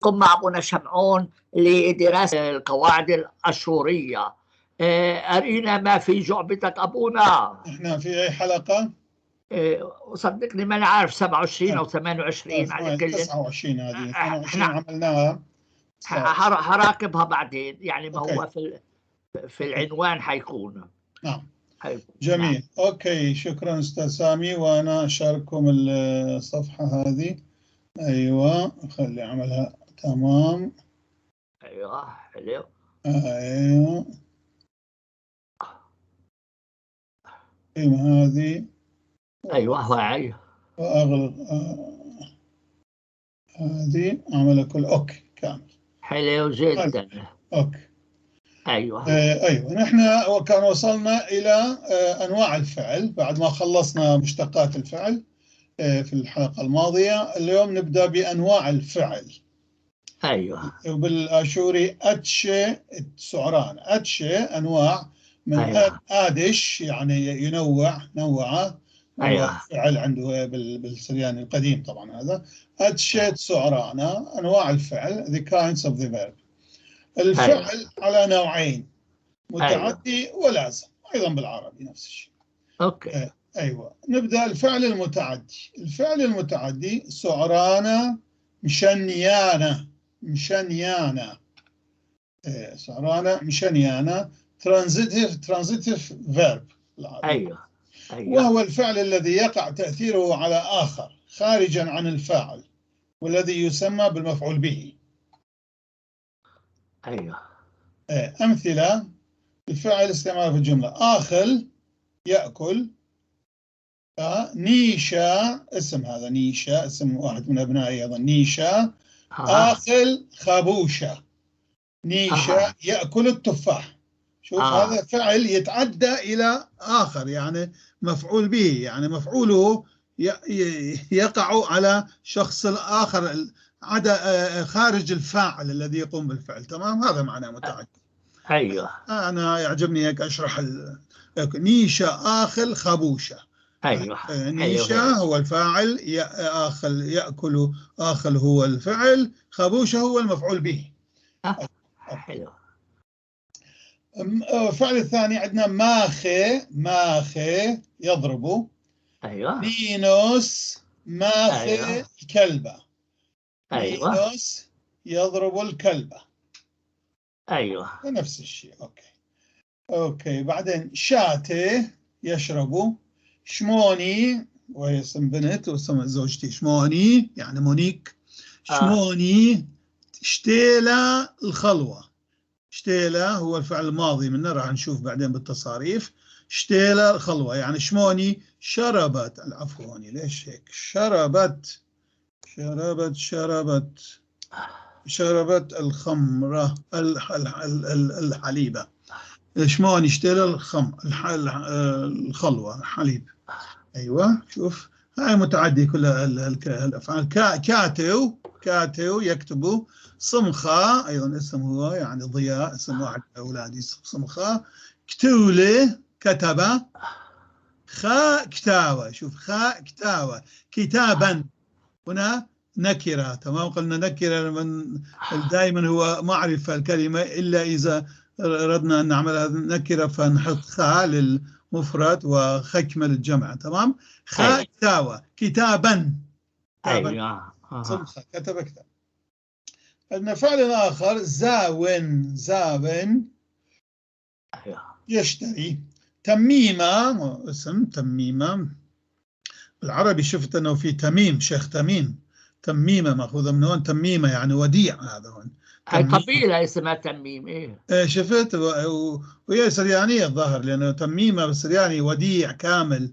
مع أبونا شمعون لدراسة القواعد الأشورية. أرينا ما في جعبتك أبونا. احنا في أي حلقة؟ صدقني ما أنا عارف، 27 أو 28 على كل. 29 هذه 28 عملناها. هراقبها بعدين، يعني ما هو في العنوان حيكون. نعم جميل. نعم. okay، شكرا أستاذ سامي، وأنا أشارككم الصفحة هذه. أيوة خلي أعملها. تمام. أيوة حلو. أيوة هذه. أيوة هاي. وأغلق هذه، أعملها كل. okay كامل. حلو جدا. okay. أيوة. أيوة نحن وكان وصلنا إلى أنواع الفعل بعد ما خلصنا مشتقات الفعل في الحلقة الماضية. اليوم نبدأ بأنواع الفعل. أيوة. وبالآشوري أتشي سعران، أتشي أنواع من. أيوة. آدش يعني ينوع، نوع. أيوة. فعل عنده بالسرياني القديم طبعا هذا. أتشي سعرانة، أنواع الفعل، the kinds of the verb. الفعل. أيوة. على نوعين، متعدي. أيوة. ولازم، أيضا بالعربي نفس الشيء. okay. أيوة نبدأ الفعل المتعدي. الفعل المتعدي سعرانة مشنيانة، مشنيانة، سعرانة مشنيانة، transitive verb. أيوة. أيوة. وهو الفعل الذي يقع تأثيره على آخر خارجا عن الفاعل، والذي يسمى بالمفعول به. أيوة. أمثلة الفعل استعماله في الجملة: آخل يأكل، نيشا اسم، هذا نيشا اسم واحد من أبنائي أيضا، نيشا. آخل خابوشة، نيشا يأكل التفاح. شوف هذا فعل يتعدى إلى آخر، يعني مفعول به، يعني مفعوله يقع على شخص الآخر عدا خارج الفاعل الذي يقوم بالفعل. تمام، هذا معنى متعدي. أيوة. أنا يعجبني هيك أشرح نيشا آخل خابوشة. أيوة. نيشا. أيوة. هو الفاعل، آخل يأكل، آخل هو الفعل، خابوشة هو المفعول به. حلو. الفعل الثاني عندنا ماخي، ماخي يضرب. أيوة. نينوس ماخي. أيوة. الكلبة. أيوة. نينوس يضرب الكلبة. أيوة. نفس الشيء. okay. okay بعدين شاتي يشرب، شموني وهي اسم بنت واسم زوجتي شموني يعني مونيك. شموني شتيلا الخلوة. شتيلا هو الفعل الماضي منه، راح نشوف بعدين بالتصاريف. شتيلا الخلوة يعني شموني شربت، العفو هوني ليش هيك، شربت شربت شربت شربت الخمرة الحليبة. شموني اشترى الخلوة الحليب. أيوة شوف هاي متعدي كل الأفعال. كاتو، كاتو يكتب. صمخة أيضا اسم هو يعني ضياء، اسم واحد من أولادي صمخة. كتولة كتب. خا كتاوة، شوف خا كتاوة كتابا، هنا نكرة. تمام، قلنا نكرة من دائما هو معرفة الكلمة، إلا إذا أردنا أن نعملها نكرة فنحط خاء للمفرد وخكمة للجمع. تمام، خاء كتاوة كتابا. أيوة. صمخة كتب كتاب. عندنا فعل آخر زاون، زاون يشتري. تميمة اسم تميمة بالعربي، شفت أنه في تميم، شيخ تميم، تميمة مأخوذة من هون، تميمة يعني وديع. هذا هون هاي قبيلة اسمها تميم. إيه شفت، وهي سريانية الظاهر، لأنه تميمة بالسرياني وديع كامل.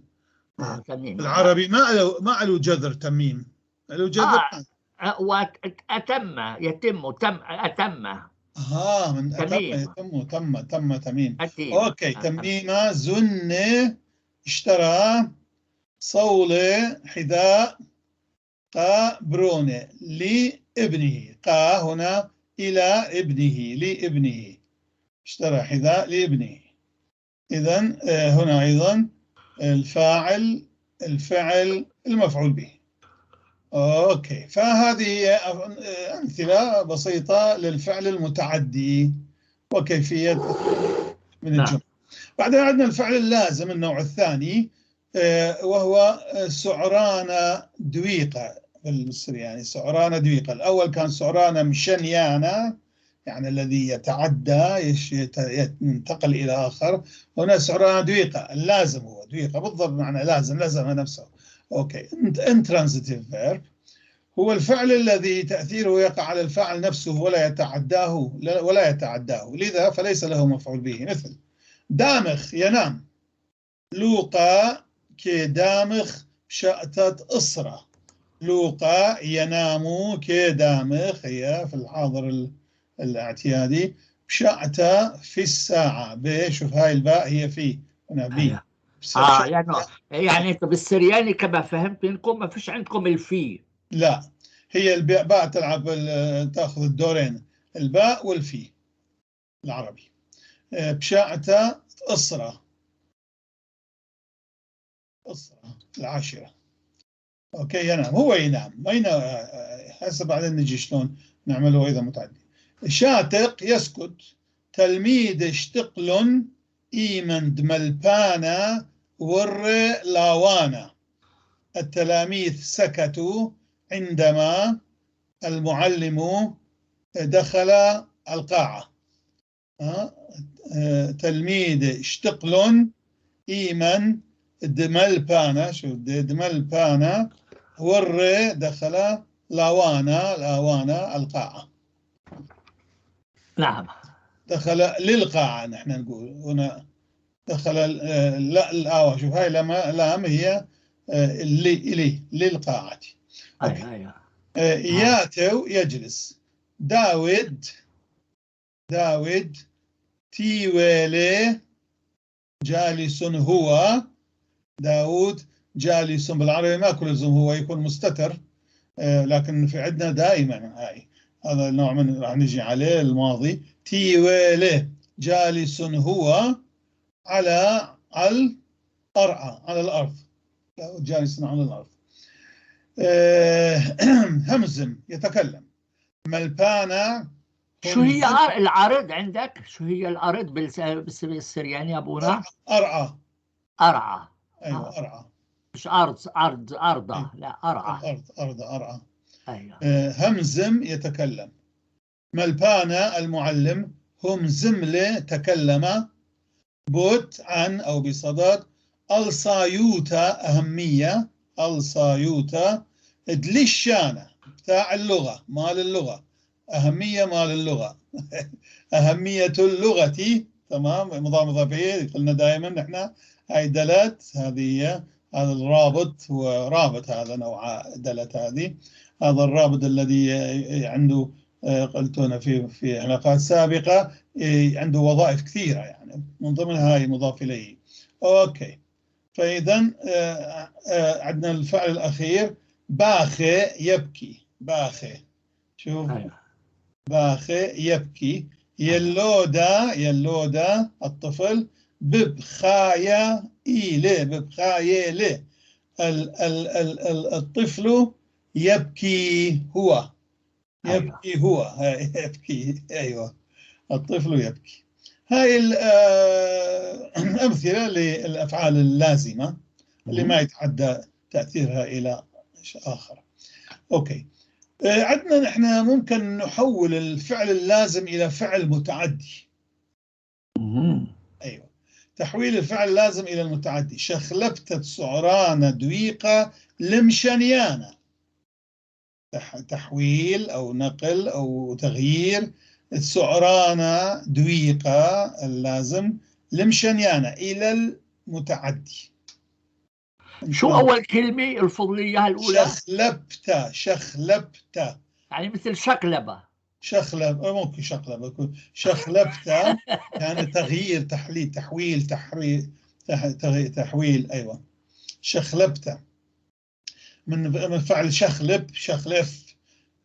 تميم. بالعربي ما له جذر تميم، له جذر وأتم يتم تم أتم. من أتم يتم تم تم تميم. okay تميمة. زنة اشترى، صولة حذاء، قا برونة لابنه. قا هنا إلى ابنه، لابنه، اشترى حذاء لابنه. إذن هنا أيضا الفاعل، الفعل، المفعول به. okay، فهذه هي أمثلة بسيطة للفعل المتعدي وكيفية من الجملة. بعدين عندنا الفعل اللازم النوع الثاني، وهو سعرانة دويقة بالسرياني، سعرانة دويقة. الأول كان سعرانة مشنيانة، يعني الذي يتعدى ينتقل إلى آخر. هنا سعرانة دويقة، اللازم هو دويقة بالضبط، معنى لازم، لزم نفسه. okay، intransitive verb هو الفعل الذي تأثيره يقع على الفاعل نفسه ولا يتعداه، ولا يتعداه، لذا فليس له مفعول به. مثل دامخ ينام، لوقا كدامخ شأتت إصرة. لوقا ينام، كدامخ هي في الحاضر الاعتيادي، شأت في الساعة ب، شوف هاي الباء هي في هنا بي. يعني انت بالسرياني كما فهمت منكم ما فيش عندكم الفي. لا، هي الباء تلعب، تاخذ الدورين، الباء والفي العربي. بشعة أسرة، أسرة العاشرة. okay، ينام، هو ينام، ما ينام. هسه بعدين نجي شلون نعمله اذا متعدي. شاتق يسكت، تلميذ اشتقل إيمن دملبانا ور لاوانا. التلاميذ سكتوا عندما المعلم دخل القاعة. تلميذ اشتقل إيمن دملبانا، شو دملبانا ور دخل لاوانا، لاوانا القاعة. نعم، دخل للقاعة، نحن نقول هنا دخل لا الآوة. شوف هاي لما لام هي اللي إلي للقاعة. أيوة. ياتو يجلس، داود، داود تيويلي جالس هو، داود جالس بالعربي ما كل لزوم هو يكون مستتر، لكن في عندنا دائما هاي هذا النوع من راح نجي عليه الماضي. تيويلي جالس هو على الأرعى، على الأرض، داود جالس على الأرض. همزم يتكلم، ملبانا. شو هي الأرض عندك؟ شو هي الأرض بالسرياني يا أبونا؟ أرعى. أرعى. أيوة أرعى، مش أرض، أرض أرضة، لا أرعى. أرض أرض أرعى. أيوة. همزم يتكلم، ملبانا المعلم، همزملي تكلم، بوت عن أو بصدد، الصايوتا أهمية، الصايوتا دلشانة بتاع اللغة، مال اللغة، أهمية مال اللغة أهمية اللغة، تمام. مضاف مضافية قلنا دائما نحن هاي دلت، هذه هي، هذا الرابط هو رابط، هذا نوع دلت هذه، هذا الرابط الذي عنده قلت أنا في حلقات سابقة عنده وظائف كثيرة، يعني من ضمنها هاي مضاف إليه. okay، فإذا عندنا الفعل الأخير باخي يبكي، باخي، شوف باخي يبكي، يلودا، يلودا الطفل، ببخايا إيلي، ببخايا لي، الطفل يبكي هو، يبكي هو، يبكي، أيوة الطفل يبكي. هاي الأمثلة للأفعال اللازمة اللي ما يتعدى تأثيرها إلى آخر. okay، عندنا نحن ممكن نحول الفعل اللازم إلى فعل متعدي. أيوة، تحويل الفعل اللازم إلى المتعدي. شخلبتت سعرانة دويقة لمشنيانة، تحويل أو نقل أو تغيير السعرانة دويقة اللازم لمشنيانة إلى المتعدي. شو أول كلمة الفضلية الأولى؟ شخلبت، شخلبت يعني مثل شقلبة، شخلب، ممكن شقلبة، شخلبت يعني تغيير، تحليل، تحويل، تحرير، تحويل، أيوة شخلبت من فعل شخلب، شخلف،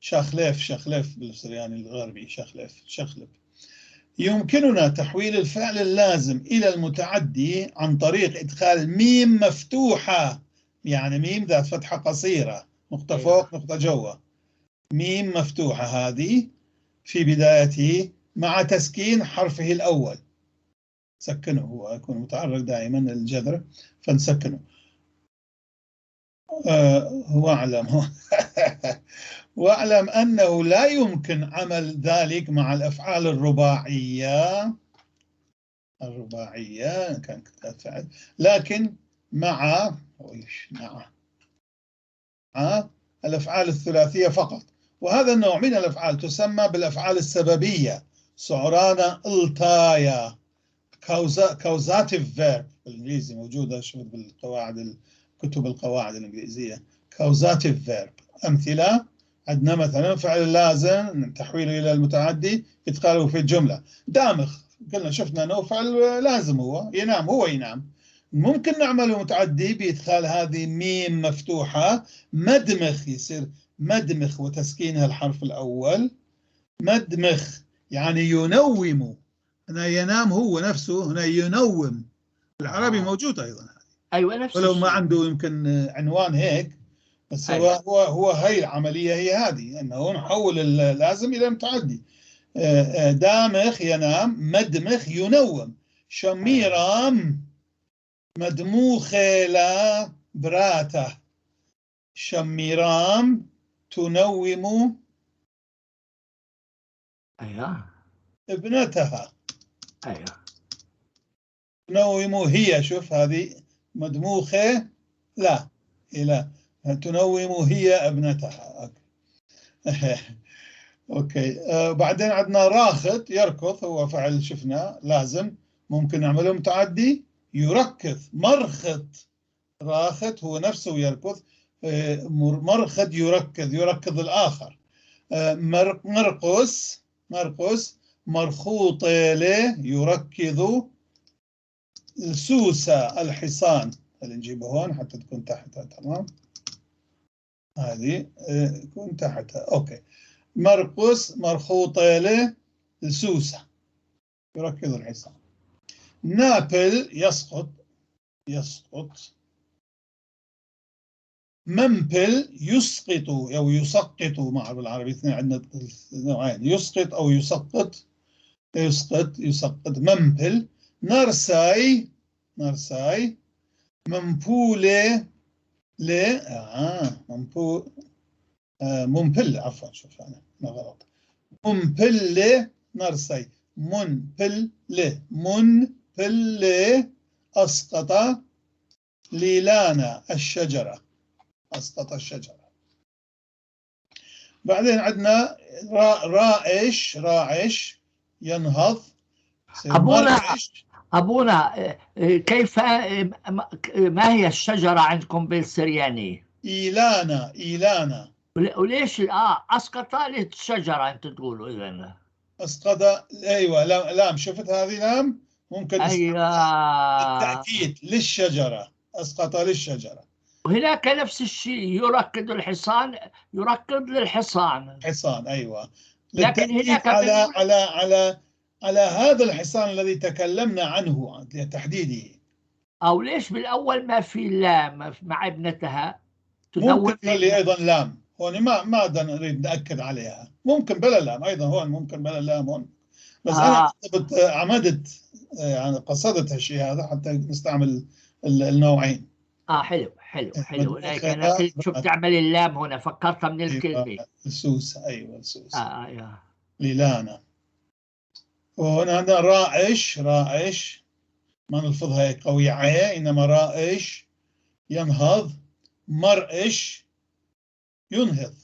شخلف، شخلف بالسرياني الغربي، شخلف، شخلب. يمكننا تحويل الفعل اللازم إلى المتعدي عن طريق إدخال ميم مفتوحة، يعني ميم ذات فتحة قصيرة نقطة فوق نقطة جوا، ميم مفتوحة هذه في بدايته مع تسكين حرفه الأول، سكنه، هو يكون متعرق دائما الجذر فنسكنه. واعلم واعلم أنه لا يمكن عمل ذلك مع الأفعال الرباعية، الرباعية كان فعل، لكن مع الأفعال الثلاثية فقط. وهذا النوع من الأفعال تسمى بالأفعال السببية، سعرانة التايا، causative verb بالإنجليزي موجودة، شوف بالقواعد، كتب القواعد الإنجليزية causative verb. أمثلة عندنا مثلا فعل لازم تحويله إلى المتعدي إدخاله في الجملة. دامخ قلنا شفنا أنه فعل لازم، هو ينام، هو ينام، ممكن نعمله متعدي بإدخال هذه ميم مفتوحة، مدمخ يصير مدمخ وتسكينها الحرف الأول، مدمخ يعني ينوم، هنا ينام هو نفسه، هنا ينوم. العربي موجود أيضا، أيوة نفس ولو ما عنده يمكن عنوان هيك، بس أيوة. هو هي العملية هي هذه، أنه نحول اللازم إلى متعدي. دامخ ينام، مدمخ ينوم. شميرام مدموخة لا براته، شميرام تنوم أيوة ابنتها، أيوة تنوم هي، شوف هذه مدموخة لا إلى تنوم هي ابنتها. okay. بعدين عندنا راخت يركض، هو فعل شفنا لازم، ممكن نعمله متعدي، يركض. مرخت، راخت هو نفسه يركض، مرخد يركض، يركض الآخر. مرقس، مرقس مرخوط له يركض. السوسة الحصان، اللي نجيبه هون حتى تكون تحتها، تمام، هذه تكون تحتها. okay، مرقس مرخوطة له السوسة يركض الحصان. نابل يسقط، يسقط. منبل يسقط أو يسقط، مع بالعربي اثنين عندنا نوعين، يسقط أو يسقط، يسقط يسقط منبل. نرساي، نرساي منبولة ل منبو منبل، عفوا شوف أنا غلط، منبل نرساي، منبل منبل أسقط ليلانا الشجرة، أسقط الشجرة. بعدين عندنا رائش، راعش ينهض. أبونا، أبونا كيف، ما هي الشجرة عندكم بالسرياني؟ إيلانا، إيلانا. وليش أسقط الشجرة أنت تقولوا إذا؟ أسقط، أيوة لام، شفت هذه لام؟ ممكن أيوة التأكيد للشجرة، أسقط للشجرة. وهناك نفس الشيء، يركض الحصان، يركض للحصان، حصان أيوة. لكن هناك على على على على هذا الحصان الذي تكلمنا عنه لتحديده. أو ليش بالأول ما في لام مع ابنتها؟ ممكن لي أيضا لام هون، ما نريد نأكد عليها، ممكن بلا لام أيضا هون، ممكن بلا لام هون، بس أنا عمدت يعني قصدت هالشيء هذا حتى نستعمل النوعين. حلو حلو حلو. لكن أنا شو بتعمل اللام هنا، فكرتها من الكلمة. السوسة، أيوة السوسة. أيوة ليلانا. وهنا عندنا رائش، رائش ما نلفظها هيك قوية عي، إنما رائش ينهض، مرئش ينهض.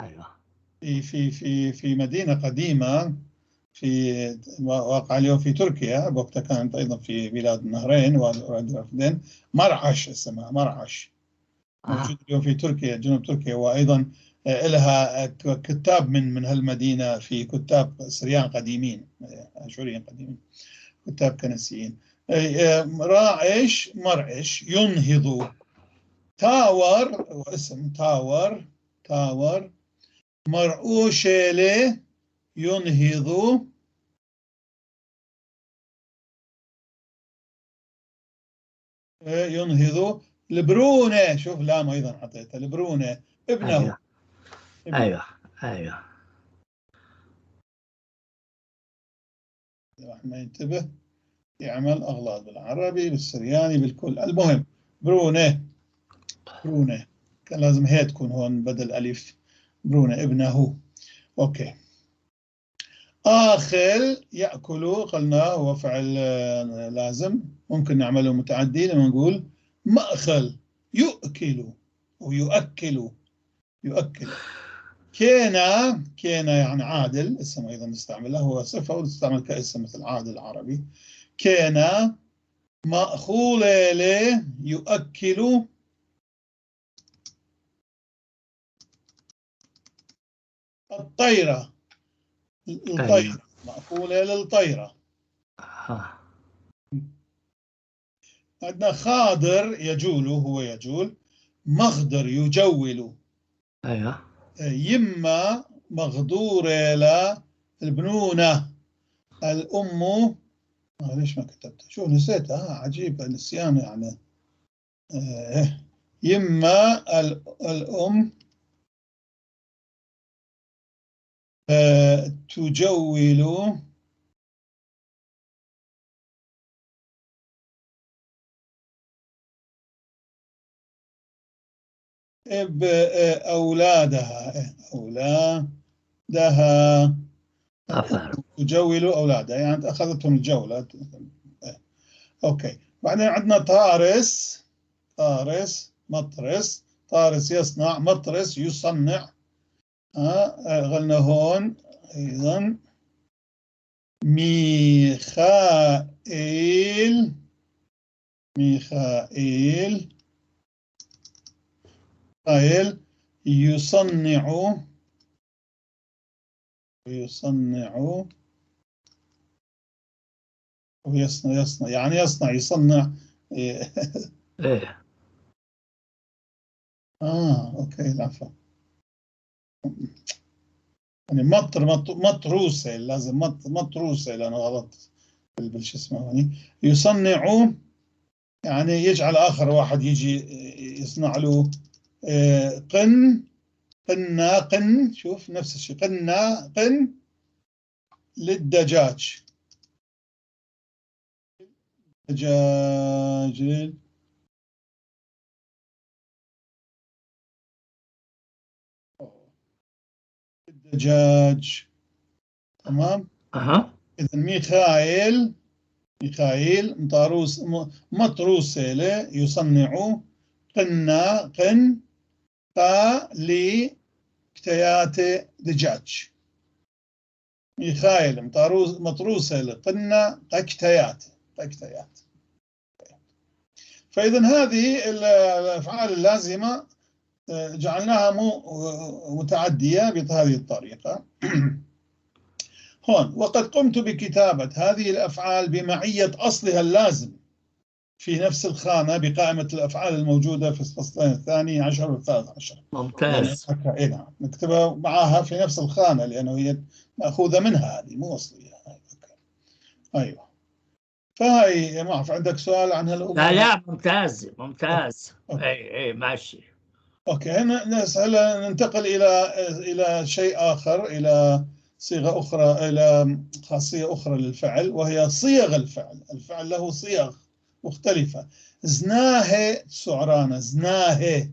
أيوة. في في في في مدينة قديمة في واقع اليوم في تركيا، بوقتها كانت أيضا في بلاد النهرين والرافدين، مرعش اسمها، مرعش موجود اليوم في تركيا، جنوب تركيا، وأيضا لها كتاب من هالمدينة، في كتاب سريان قديمين، آشوريين قديمين، كتاب كنسيين. راعش مرعش ينهض. تاور، اسم تاور، تاور مرعوشة ينهض. ينهض البرونة، شوف لام أيضا حطيتها، البرونة ابنه. أيوه. أيوه أيوه. ما ينتبه يعمل أغلاط بالعربي بالسرياني بالكل. المهم برونة، برونة كان لازم هي تكون هون بدل ألف، برونة ابنه. okay. آخل يأكل، قلنا هو فعل لازم، ممكن نعمله متعدي لما نقول مأخل يؤكل ويؤكل، يؤكل. كينا، كينا يعني عادل، اسم أيضا نستعمله، هو صفة ونستعمل كاسم مثل عادل عربي. كينا مأخول يؤكل الطيرة، الطيرة مأخولة للطيرة. عندنا خاضر يجول، هو يجول، مخضر يجول. أيوه. يما مغدورة للبنونة الأم. ليش ما كتبتها؟ شو نسيتها؟ عجيب النسيان يعني. يما الأم تجول أولادها، أولادها تجول أولادها، يعني أخذتهم الجولة. okay. بعدين عندنا طارس، طارس مطرس، طارس يصنع، مطرس يصنع. قلنا هون أيضا ميخائيل، ميخائيل قائل يصنع، يصنع ويصنع، يصنع يعني يصنع، يصنع. إيه. okay العفو. يعني مطر، مطروسة، لازم مطروسة، لأنه غلط بالش اسمه يعني. يصنع يعني يجعل آخر واحد يجي يصنع له. قن، قنا، قن، شوف نفس الشيء، قنا، قن للدجاج، دجاج الدجاج. تمام. إذا ميخائيل، ميخائيل مطاروس، مطروسة يصنع قنا، قن، قا لي كتيات دجاج. ميخائيل مطروس، مطروسة لقنا قكتيات، قكتيات. فإذا هذه الأفعال اللازمة جعلناها متعدية بهذه الطريقة. هون وقد قمت بكتابة هذه الأفعال بمعية أصلها اللازم في نفس الخانة بقائمة الأفعال الموجودة في الفصلين الثاني عشر والثالث عشر. ممتاز. يعني نعم، نكتبها معاها في نفس الخانة لأنه هي مأخوذة منها، هذه مو أصلية. أيوة. فهي ما أعرف، عندك سؤال عن هالأمور؟ لا لا، ممتاز ممتاز. أي أي ماشي. okay، هنا ننتقل إلى شيء آخر، إلى صيغة أخرى، إلى خاصية أخرى للفعل، وهي صيغ الفعل. الفعل له صيغ مختلفة. زناه سعرانة، زناه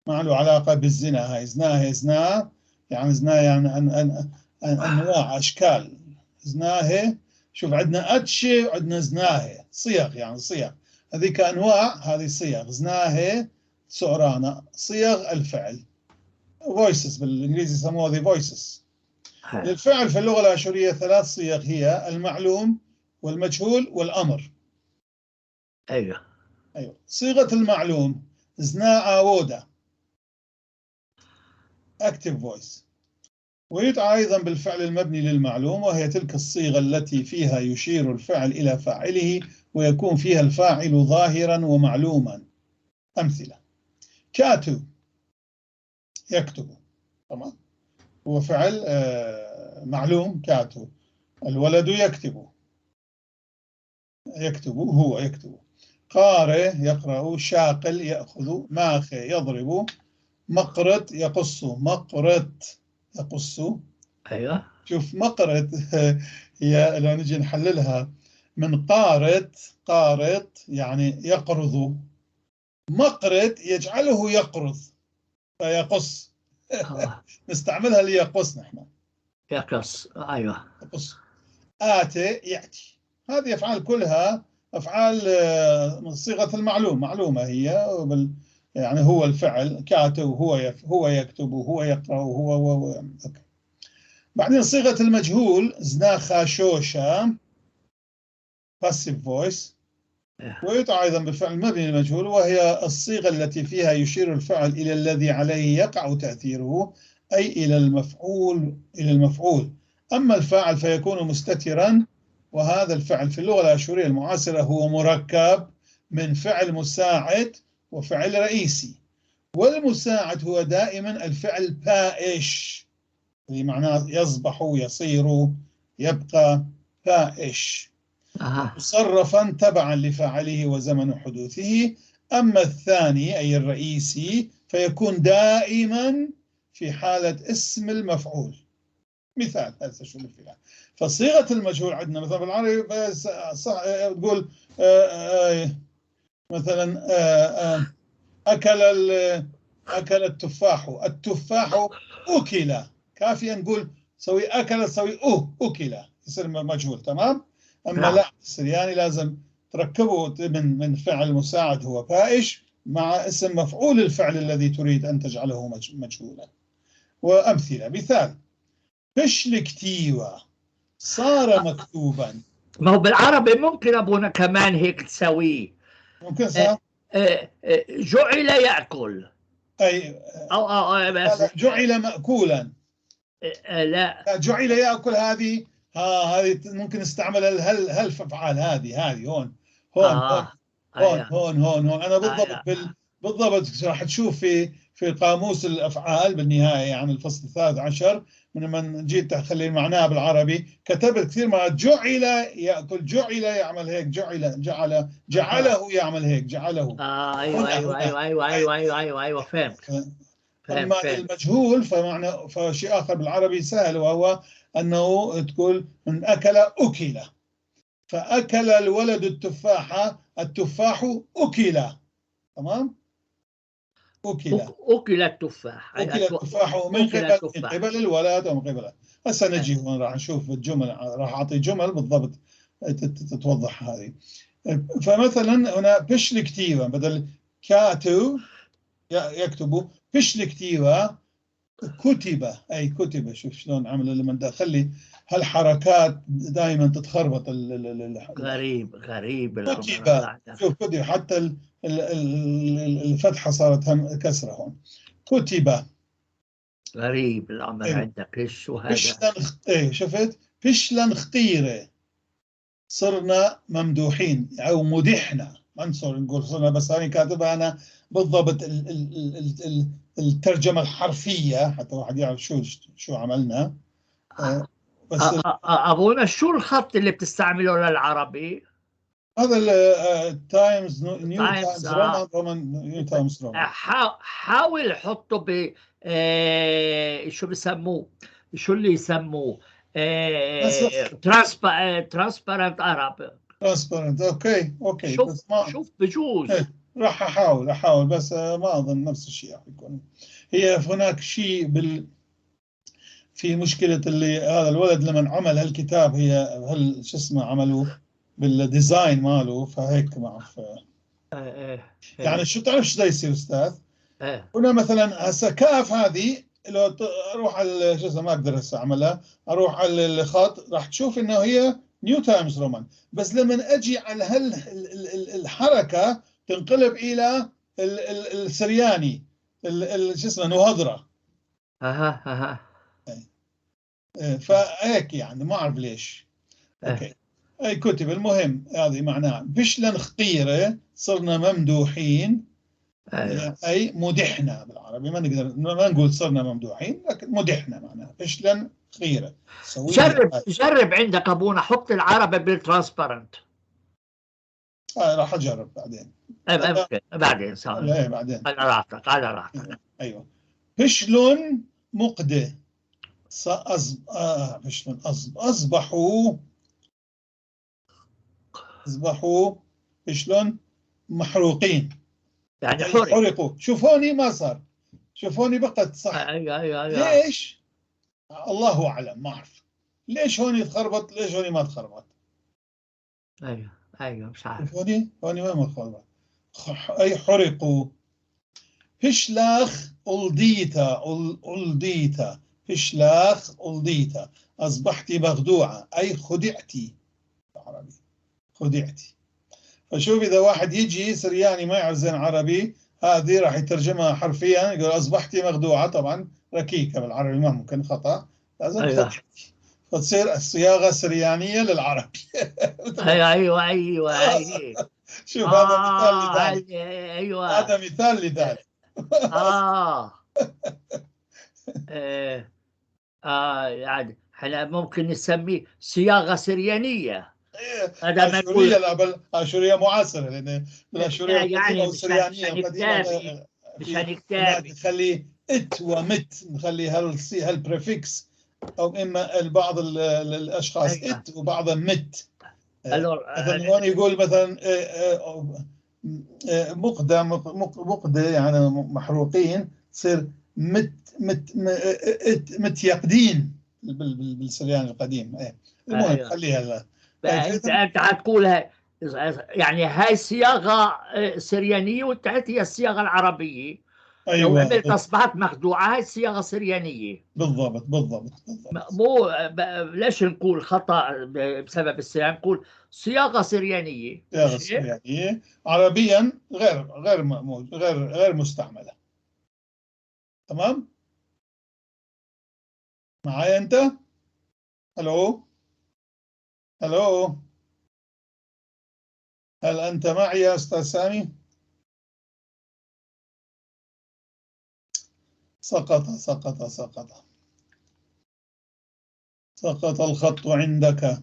ما له علاقة بالزنا، هاي زناه، زنا يعني زنا يعني أن أن أن أنواع أشكال. زناه، شوف عندنا أتشي وعندنا زناه، صيغ يعني صيغ، هذيك أنواع، هذه صيغ. زناه سعرانة، صيغ الفعل، voices بالإنجليزي يسموها the voices. للفعل في اللغة الآشورية ثلاث صيغ، هي المعلوم والمجهول والأمر. أيوه أيوه. صيغة المعلوم زنا آودا، active voice، ويدعى أيضا بالفعل المبني للمعلوم، وهي تلك الصيغة التي فيها يشير الفعل إلى فاعله ويكون فيها الفاعل ظاهرا ومعلوما. أمثلة: كاتو يكتب، تمام، هو فعل معلوم، كاتو، الولد يكتب، يكتب هو يكتب. قارئ يقرأ، شاقل يأخذ، ماخ يضرب، مقرط يقص، مقرط يقص. ايوه. شوف مقرط هي لو نجي نحللها من قارط، قارط يعني يقرض، مقرط يجعله يقرض فيقص. نستعملها ليقص نحن. يقص، ايوه. يقص. آتي يأتي. هذه أفعال كلها أفعال من صيغة المعلوم، معلومة هي يعني هو الفعل كاتب، هو يكتب، هو يقرأ، هو okay. بعدين صيغة المجهول زناخاشوشا passive voice، ويدعى أيضا بالفعل المبني المجهول، وهي الصيغة التي فيها يشير الفعل إلى الذي عليه يقع تأثيره، أي إلى المفعول، إلى المفعول. أما الفاعل فيكون مستترا، وهذا الفعل في اللغة الآشورية المعاصرة هو مركب من فعل مساعد وفعل رئيسي، والمساعد هو دائما الفعل بائش، اللي معناه يصبح، يصير، يبقى، بائش، مصرفا تبعا لفاعله وزمن حدوثه. أما الثاني أي الرئيسي فيكون دائما في حالة اسم المفعول. مثال هذا شو الفعل. فصيغة المجهول عندنا مثلا بالعربي تقول مثلا أكل التفاح، التفاح أكل، كافي نقول سوي أكل سوي أكل، يصير مجهول، تمام؟ أما لا، السرياني لازم تركبه من فعل مساعد هو بائش مع اسم مفعول الفعل الذي تريد أن تجعله مجهولا. وأمثلة، مثال بشلكتيوة صار مكتوبا. ما هو بالعربي ممكن أبونا كمان هيك تسويه. ممكن صح؟ جعل يأكل. أي أو بس جعل مأكولا. لا، جعل يأكل، هذه هذه ممكن نستعمل هالأفعال هذه هون هون هون هون هون هون. أنا بالضبط بالضبط راح تشوف في قاموس الأفعال بالنهاية، يعني الفصل 13، من لما جيت أخلي معناها بالعربي كتبت كثير مرات جعل يأكل، جعل يعمل هيك، جعل جعل جعله يعمل هيك، جعله. أيوه أيوه أيوه أيوه أيوه أيوه أيوه أيوه فهمت. أما المجهول فمعنى فشيء آخر بالعربي سهل، وهو أنه تقول من أكل أكل، فأكل الولد التفاحة، التفاح أكل، تمام؟ أكل، أكل التفاح، أكل التفاح من قبل الولد أو من قبل. هسه نجي هون راح نشوف الجمل، راح أعطي جمل بالضبط تتوضح هذه. فمثلا هنا بشلكتيفا بدل كاتو يكتب بشلكتيفا كتب، أي كتب. شوف شلون عمل لما خلي هالحركات دائما تتخربط. غريب غريب. كتب، شوف كتب، حتى الفتحة صارت هم كسرة هون. كتب. غريب الأمر. إيه. عندك إيش شو هذا؟ إيه شفت؟ فشلا خطيرة، صرنا ممدوحين أو مدحنا، ما نصير نقول صرنا، بس أنا كاتبها أنا بالضبط الترجمة الحرفية حتى واحد يعرف شو عملنا. بس أبونا شو الخط اللي بتستعمله للعربي؟ هذا ال Times New Times Roman، New Times Roman. حاول حطه ب شو بسموه، شو اللي يسموه Transparent Arab. Transparent، okay okay. شوف، بس ما شوف بجوز. راح احاول بس ما اظن نفس الشيء راح يكون. هي هناك شيء في مشكلة اللي هذا الولد لما عمل هالكتاب، هي هل شو اسمه عملوه بال design ماله، فهيك ما اعرف. يعني شو تعرف شو يصير استاذ؟ هنا مثلا هسه كاف هذه لو اروح على شو اسمه ما اقدر هسه اعملها، اروح على الخط راح تشوف انه هي New Times Roman، بس لما اجي على هال الحركة تنقلب الى السرياني شو اسمه نهضره. اها اها. فهيك يعني ما اعرف ليش. okay اي كتب. المهم هذه معناها بشلا خطيرة، صرنا ممدوحين. اي مدحنا بالعربي، ما نقدر ما نقول صرنا ممدوحين، لكن مدحنا معناها بشلا خيره. جرب عندك ابونا، حط العربي بال transparent. راح أجرب بعدين. بعدين صار. إيه بعدين. على راحتك، على راحتك. أيوه. فشل مقدة. فشل أصبحوا فشل محروقين. يعني حرقوا. شوفوني ما صار. شوفوني بقت صح. أيوه. ليش؟ الله أعلم، ما أعرف. ليش هون يتخربط؟ ليش هون ما تخربط؟ أيوه مش عارف. هوني ما تخربط. أي حرقوا. هشلاخ ألديتا، ألديتا، هشلاخ ألديتا، أصبحت مخدوعة، أي خدعتي بالعربي، خدعتي. فشوف إذا واحد يجي سرياني ما يعرف زين عربي، هذه راح يترجمها حرفيا، يقول أصبحت مخدوعة، طبعا ركيكة بالعربي ما ممكن خطأ، لازم أيوة. خدعتي، فتصير الصياغة سريانية للعربي. أيوه. شوف هذا مثال لذلك. أيوه هذا مثال لذلك. يعني احنا ممكن نسميه صياغة سريانية. هذا آشورية، لا بل آشورية معاصرة، لأن الآشورية يعني السريانية القديمة مشان كتابي نخلي ات ومت، نخلي هال prefix، أو إما بعض الأشخاص أيوة. ات وبعضهم مت. مثلا هون يقول مثلا مقدة مقدة يعني محروقين، تصير مت مت متيقدين بالسريان القديم. المهم أيوة. خليها لا. انت حتقولها يعني هاي صياغة سريانيه والتالت هي الصياغة العربية. ايوه لو عملت اصبحت مخدوعه، هاي الصياغة سريانيه. بالضبط بالضبط بالضبط. مو ليش نقول خطا بسبب السريان، نقول صياغة سريانيه. صياغة سريانيه عربيا غير غير غير غير مستعملة. تمام؟ معايا انت؟ الو الو، هل انت معي يا استاذ سامي؟ سقط سقط سقط سقط الخط عندك.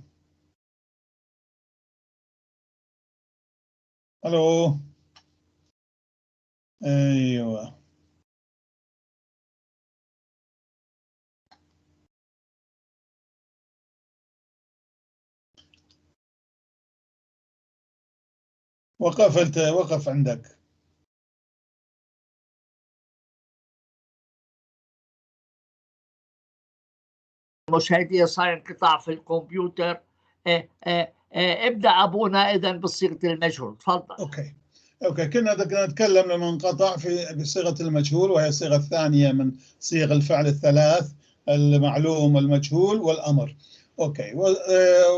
الو، ايوه. وقفت، وقف عندك. مشاهدي صار انقطاع في الكمبيوتر. ابدأ أبونا إذن بصيغة المجهول، تفضل. okay كنا نتكلم لما انقطع في بصيغة المجهول، وهي الصيغة الثانية من صيغ الفعل الثلاث: المعلوم والمجهول والأمر. okay،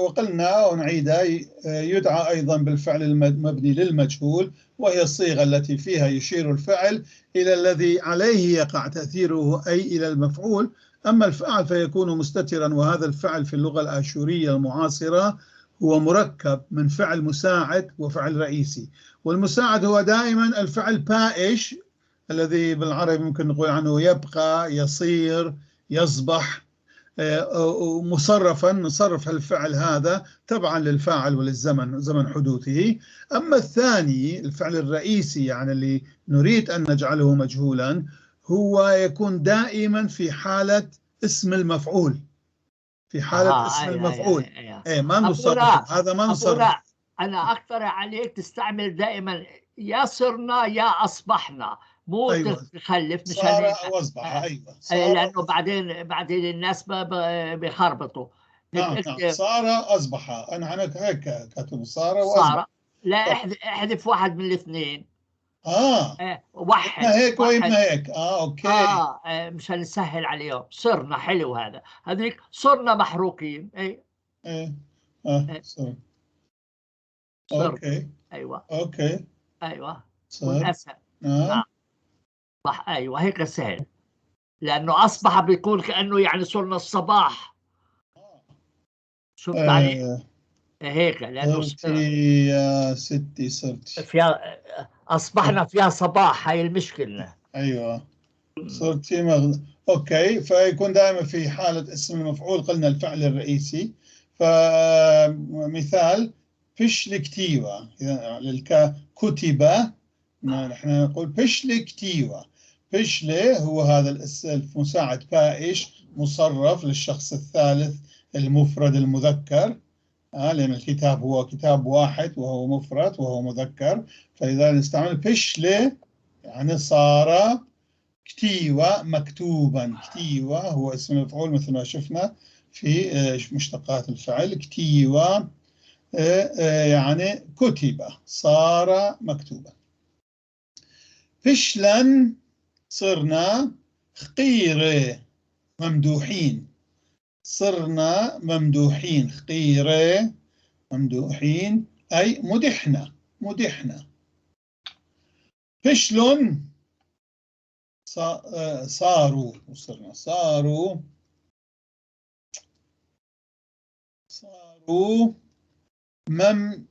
وقلنا ونعيدها، يدعى أيضا بالفعل المبني للمجهول، وهي الصيغة التي فيها يشير الفعل إلى الذي عليه يقع تأثيره، أي إلى المفعول. أما الفاعل فيكون مستترا، وهذا الفعل في اللغة الآشورية المعاصرة هو مركب من فعل مساعد وفعل رئيسي. والمساعد هو دائما الفعل بائش، الذي بالعربي ممكن نقول عنه يبقى، يصير، يصبح، مصرفا، نصرف الفعل هذا تبعا للفاعل وللزمن، زمن حدوثه. أما الثاني الفعل الرئيسي، يعني اللي نريد أن نجعله مجهولا، هو يكون دائما في حالة اسم المفعول، في حالة اسم المفعول. ايه ما نصرف هذا، ما نصرف. أنا أقترح عليك تستعمل دائما يا صرنا يا أصبحنا، مو أيوة. تخلف مشان صار أو أصبح. أيوة صار، لأنه بعدين الناس بيخربطوا. نعم نعم، صار أصبح. أنا هيك كاتب صار وأصبح. لا، احذف واحد من الاثنين. وحد إما هيك وإما هيك. okay. مشان نسهل عليهم. صرنا، حلو هذا. هذيك صرنا محروقين. اي ايه صر. okay. ايوه okay ايوه صار اسهل. نعم صح، ايوه هيك سهل، لانه اصبح بيكون كانه يعني صرنا الصباح. شفت علي؟ هيك لانه صرتي يا ستي، صرتي فيها، اصبحنا فيها صباح، هاي المشكلة. ايوه صرتي okay. فيكون دائما في حاله اسم المفعول، قلنا الفعل الرئيسي. فمثال بشلكتيوة للكا كتب، نحن نقول بشلكتيوة. بشلي هو هذا المساعد بائش مصرف للشخص الثالث المفرد المذكر، لأن الكتاب هو كتاب واحد وهو مفرد وهو مذكر، فإذا نستعمل بشلي يعني صار كتيوة مكتوبا. كتيوة هو اسم المفعول مثل ما شفنا في مشتقات الفعل. كتيوة يعني كتب، صار مكتوبا. فشلا صرنا خقيرة ممدوحين، صرنا ممدوحين، خقيرة ممدوحين أي مدحنا، مدحنا. فشل صاروا، صرنا صاروا، صاروا مم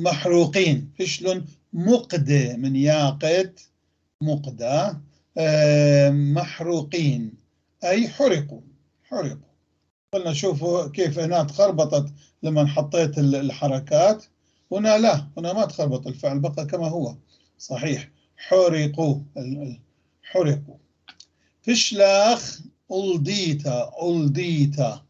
محروقين. فشل مقدة من ياقت، مقدة، محروقين أي حرقوا، حرقوا. قلنا شوفوا كيف هنا تخربطت لما حطيت الحركات، هنا لا، هنا ما تخربط، الفعل بقى كما هو صحيح، حرقوا، حرقوا. فشلاخ ألديتا، ألديتا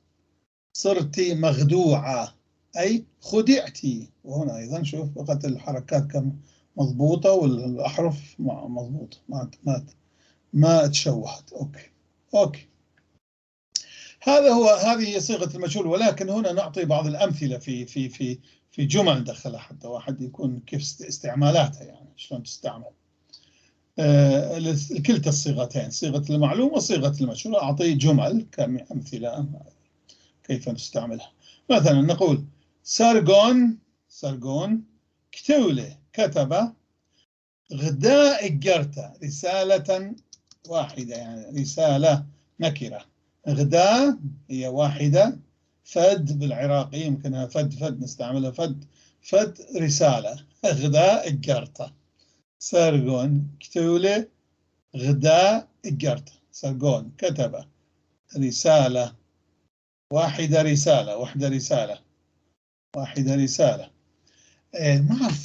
صرت مخدوعة أي خدعتي. وهنا أيضا شوف بقت الحركات كم مضبوطة والأحرف مضبوطة، ما تشوهت. okay okay، هذا هو، هذه هي صيغة المجهول. ولكن هنا نعطي بعض الأمثلة في في في في جمل دخلها حتى واحد يكون كيف استعمالاتها، يعني شلون تستعمل كلتا الصيغتين، صيغة المعلوم وصيغة المجهول. أعطي جمل كأمثلة كيف نستعملها. مثلا نقول سارغون، سارغون كتولة كتب غداء الجرتة رسالة واحدة، يعني رسالة نكرة. غداء هي واحدة، فد بالعراقي يمكنها فد، فد نستعملها فد، فد رسالة. غداء الجرتة، سارغون كتولة غداء الجرتة. سارغون كتب رسالة واحدة، رسالة واحدة، رسالة واحدة، رسالة. ما أعرف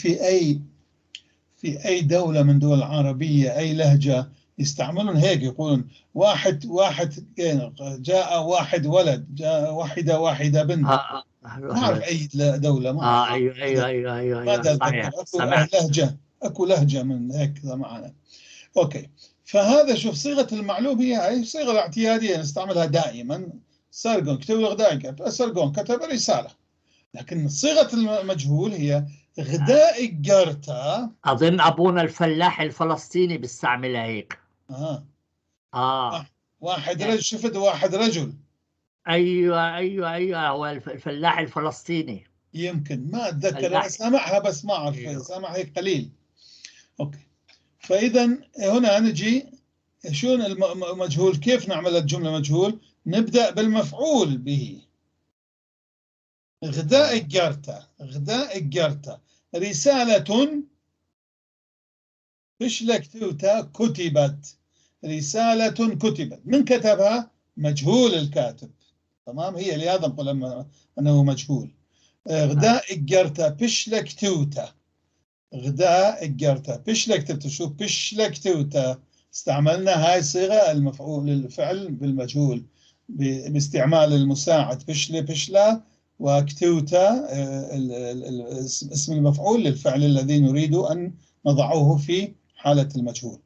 في أي دولة من دول العربية أي لهجة يستعملون هيك، يقولون واحد واحد جاء واحد ولد، جاء واحدة واحدة بنت. ما أعرف أي دولة، ما أيوه أيوه أيوه أيوه صحيح. أكو لهجة، أكو لهجة من هيك معنا. okay، فهذا شوف صيغة المعلوم هي هاي الصيغة الاعتيادية نستعملها دائما. سارغون كتب غداء، سارغون كتب رسالة. لكن صيغة المجهول هي غداء الجرتا. أظن أبونا الفلاح الفلسطيني بيستعملها هيك. واحد رجل، شفت واحد رجل. أيوه أيوه أيوه، هو الفلاح الفلسطيني يمكن، ما أتذكر، أنا سامعها بس ما أعرف. أيوه. سامعها هيك قليل. okay، فإذا هنا نجي شو المجهول، كيف نعمل الجملة مجهول؟ نبدأ بالمفعول به. غداء الجرتا، غداء الجرتا رسالة بشلكتوتا كتبت، رسالة كتبت. من كتبها؟ مجهول الكاتب، تمام؟ هي لهذا نقول أنه مجهول. غداء الجرتا بشلكتوتا، غداء الجرتا بشلكتوتا. شو بشلكتوتا؟ استعملنا هاي الصيغة المفعول للفعل بالمجهول باستعمال المساعد بشلي بشلا وكتوتا اسم المفعول للفعل الذي نريد أن نضعه في حالة المجهول.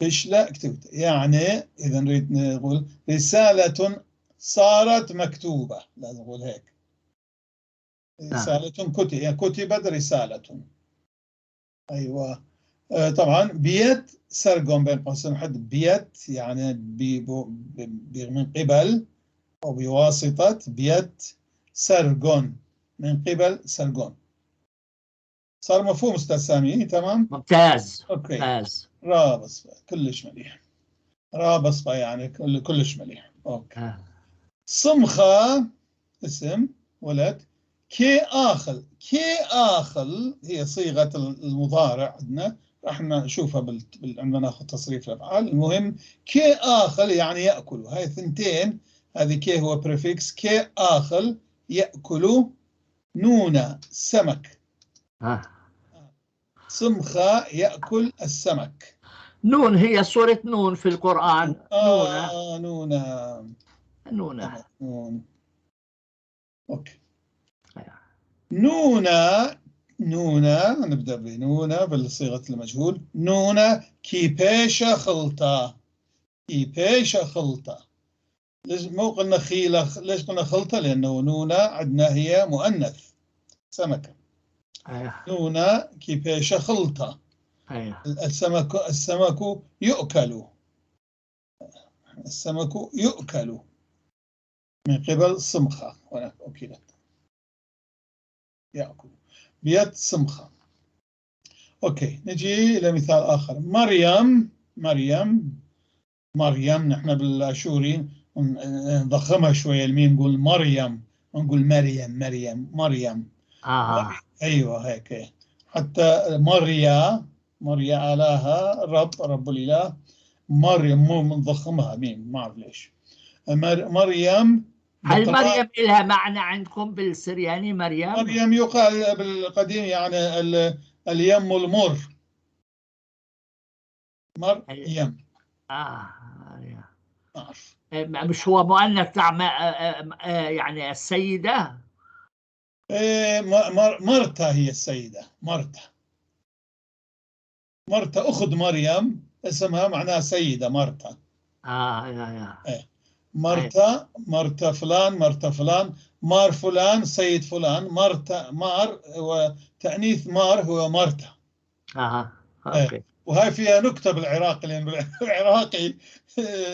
بشلا كتوتا، يعني إذا نريد نقول رسالة صارت مكتوبة، لازم نقول هيك. رسالة كتب، يعني كتبت رسالة. أيوة. طبعا بيت سرقون بين قوسين حد بيت، يعني بي من قبل أو بواسطة بيت سرقون، من قبل سرقون. صار مفهوم أستاذ سامي؟ تمام؟ ممتاز. okay ممتاز. رابص كلش مليح، رابص يعني كلش مليح. okay. صمخة اسم ولد. كي آخل، كي آخل هي صيغة المضارع عندنا، راح نشوفها عندما ناخذ تصريف الأفعال. المهم كي آخل يعني يأكل، هاي ثنتين، هذه كي هو prefix، كي آخل يأكل، نونة سمك. سمخة يأكل السمك. نون هي سورة نون في القرآن. نونة نونة نونة نون. okay. نونة نونة، نبدأ بنونة بالصيغة المجهول. نونة كيبيشة خلطة، كيبيشة خلطة. ليش مو قلنا خيلة؟ ليش قلنا خلطة؟ لأنه نونة عندنا هي مؤنث سمكة. نونة كيبيشة خلطة. السمك، السمك يؤكل، السمك يؤكل من قبل سمخة. هناك أكلت، يأكل بيد سمخة. okay، نجي إلى مثال آخر. مريم، مريم، مريم، نحن بالآشوري نضخمها شوية الميم، نقول مريم، نقول مريم، مريم، مريم. أيوة هيك. حتى مريا، مريا آلهة، رب، رب الإله. مريم مو منضخمها ميم، ما أعرف ليش. مريم. هل مريم لها معنى عندكم بالسرياني؟ مريم، مريم يقال بالقديم يعني اليم المر. مريم. أعرف. مش هو مؤنث تاع يعني السيدة؟ إيه، مرتا هي السيدة. مرتا، مرتا أخت مريم، اسمها معناها سيدة، مرتا. يا. إيه. مرتا، مرتا فلان، مرتا فلان، مار فلان، سيد فلان. مرتا، مار وتأنيث مار هو مرتا. okay. وهاي فيها نكتة بالعراق، لأن بالعراقي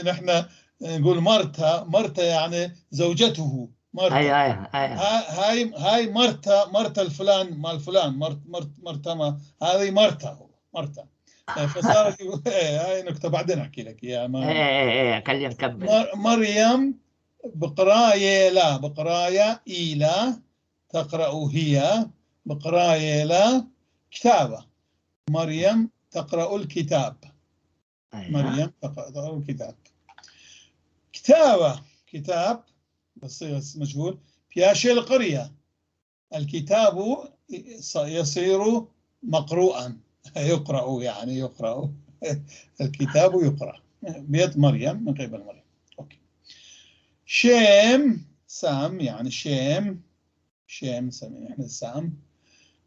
نحن نقول مرتا، مرتا يعني زوجته، مرتا. هاي، هاي مرتا، مرتا الفلان، مال فلان، مرت، مرت، مرتا، ما هذه مرتا، مرتا. فصارت هاي نكتة بعدين أحكي لك إياها. إيه، خلينا نكمل. مريم بقراية لا، بقراية إلى، تقرأ هي، بقراية لا كتابة. مريم تقرأ الكتاب. مريم تقرأ الكتاب. كتابة، كتاب بصيغة مجهول. بياشي القرية، الكتاب يصير مقروءا، يقرأ يعني يقرأ الكتاب يقرأ بيد مريم، من قبل مريم. okay. شيم سام، يعني شيم، شيم نسميه احنا سام.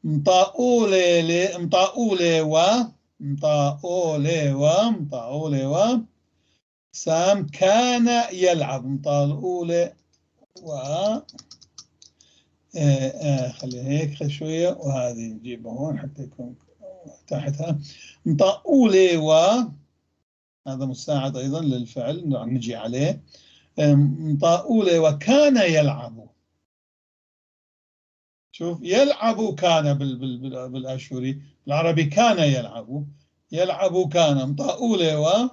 مطاولة، مطاولة و، مطاولة و، مطاولة و. سام كان يلعب. مطاولة و، خلينا هيك شوية، وهذه نجيبها هون حتى يكون تحتها. مطاولة و، هذا مساعد أيضا للفعل نجي عليه. مطاولة وكان يلعب. شوف يلعب كان بالآشوري، بالعربي كان يلعب، يلعب كان. مطاولة و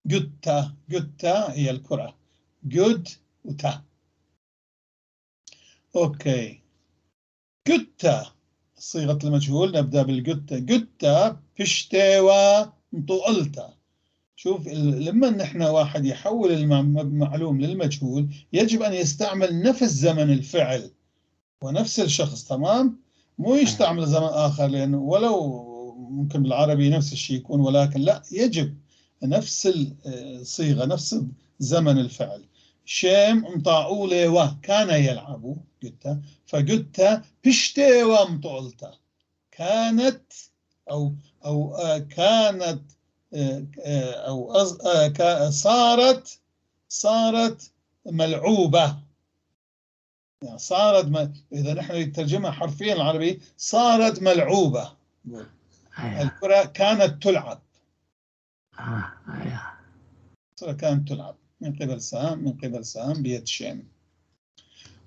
جتا، جتا هي الكرة، جد وتا. okay. جتا صيغة المجهول، نبدأ بالجتا. جتا بشتوا مطولتا. شوف لما نحن واحد يحول المعلوم للمجهول يجب أن يستعمل نفس زمن الفعل ونفس الشخص، تمام؟ مو يستعمل زمن آخر، لأنه ولو ممكن بالعربي نفس الشيء يكون، ولكن لا، يجب نفس الصيغة، نفس زمن الفعل. شيم مطاولة وكان يلعب جتا، فجتا بشتي ومطولتا، كانت أو أو كانت أو صارت، صارت ملعوبة. يعني صارت إذا نحن نترجمها حرفيا العربي صارت ملعوبة. الكرة كانت تلعب. الكرة كانت تلعب من قبل سام، من قبل سام بيد شيم.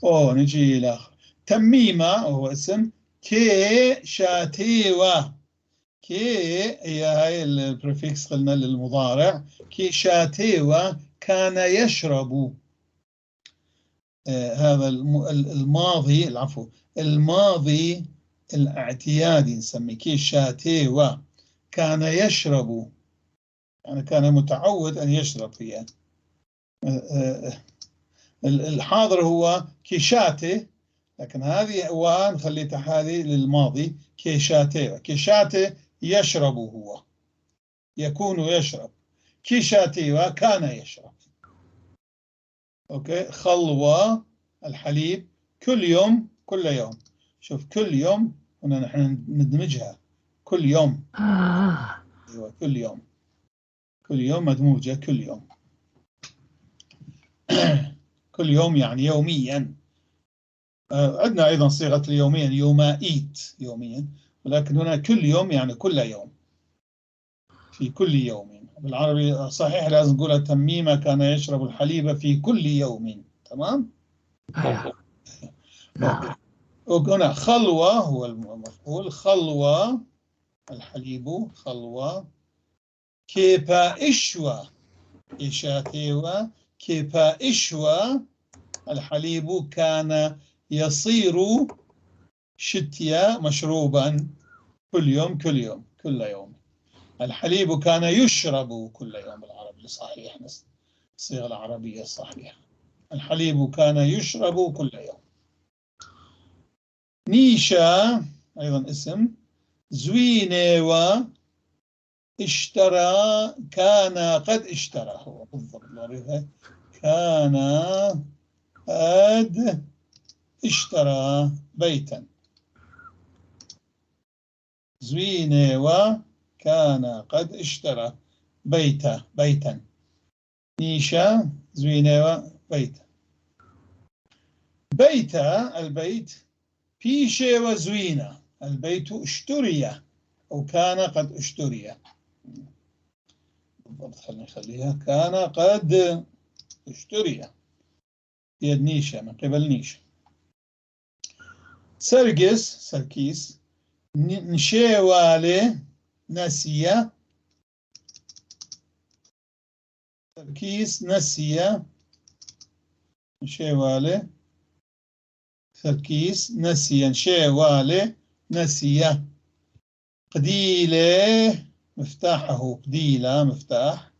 أوه نجي إلى آخر. تميمة وهو اسم. كي شاتيوة، كي هي هاي ال prefix قلنا للمضارع. كي شاتيوة كان يشرب. هذا الماضي، العفو، الماضي الاعتيادي نسميه. كي شاتيوة كان يشرب، يعني كان متعود أن يشرب فيها. الحاضر هو كيشاتي، لكن هذه ونخليتها هذه للماضي. كيشاتيوا، كيشاتي يشرب، هو يكون يشرب. كيشاتيوا كان يشرب. okay. خلوة الحليب كل يوم، كل يوم. شوف كل يوم هنا نحن ندمجها، كل يوم. ايوه كل يوم، كل يوم مدموجة، كل يوم. كل يوم يعني يوميا. عندنا أيضا صيغة اليوميا، يومائيت يوميا، ولكن هنا كل يوم يعني كل يوم، في كل يوم. بالعربي صحيح لازم نقولها تميمة، كان يشرب الحليب في كل يوم. تمام؟ نعم. وهنا خلوة هو المفعول، خلوة الحليب، خلوة. كيبا إشوى، إشاتيوى، كيبا إشوى الحليب كان يصير شتيا مشروبا كل يوم، كل يوم، كل يوم. الحليب كان يشرب كل يوم بالعربي صحيح، الصيغة العربية الصحيحة. الحليب كان يشرب كل يوم. نيشا أيضا اسم. زوينيوا اشترى، كان قد اشترى، هو بالضبط كان قد اشترى بيتا. زوينيوا كان قد اشترى بيتا، بيتا. نيشا زوينيوا بيتا. بيتا البيت. بيشي وزوينة البيت اشتري أو كان قد اشتري. بالضبط خلينا نخليها كان قد اشتري. يد نيشا من قبل نيشا. سرقس سركيس. نشيوالي نسي. سركيس نسي. نشيوالي سركيس نسي. نشيوالي نسي. قديلة مفتاحه، قديلة مفتاح.